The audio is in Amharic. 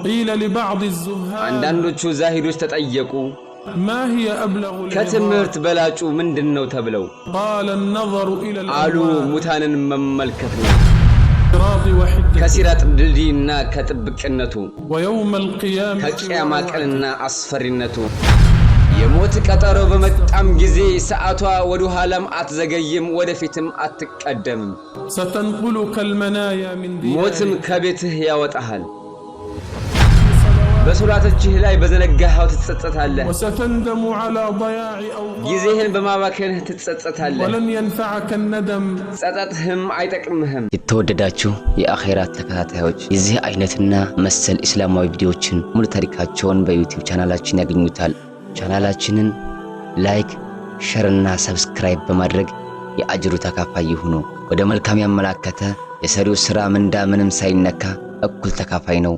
قيل لبعض الزهاد አንዳንዶቹ ዛሂዶች ተጠየቁ፣ ما هي أبلغ العظات؟ ከትምህርት በላጩ ምንድን ነው ተብለው፣ قال النظر إلى አሉ الأموات ሙታንን መመልከት ነው። الصراط وحدته ከሲራጥ ድልድይና ከጥብቅነቱ፣ ويوم القيامة ከቅያማ وروعته። ቀንና አስፈሪነቱ። የሞት ቀጠሮ በመጣም ጊዜ ሰዓቷ ወደ ኋላም አትዘገይም፣ ወደፊትም አትቀደምም። ستنقلك المنايا من ሞትም ديارك ከቤትህ ያወጣሃል። በሶላቶችህ ላይ በዘነጋኸው ትጸጸታለህ። وستندم على ضياع أوقاتك ጊዜህን በማባከንህ ትጸጸታለህ። ولن ينفعك الندم። ጸጸትህም አይጠቅምህም። የተወደዳችሁ የአኼራት ተከታታዮች፣ የዚህ አይነትና መሰል እስላማዊ ቪዲዮዎችን ሙሉ ታሪካቸውን በ YouTube ቻናላችን ያገኙታል። ቻናላችንን like፣ share ና subscribe በማድረግ የአጅሩ ተካፋይ ይሁኑ። ወደ መልካም ያመላከተ የሰሪው ሥራ ምንዳ ምንም ሳይነካ እኩል ተካፋይ ነው።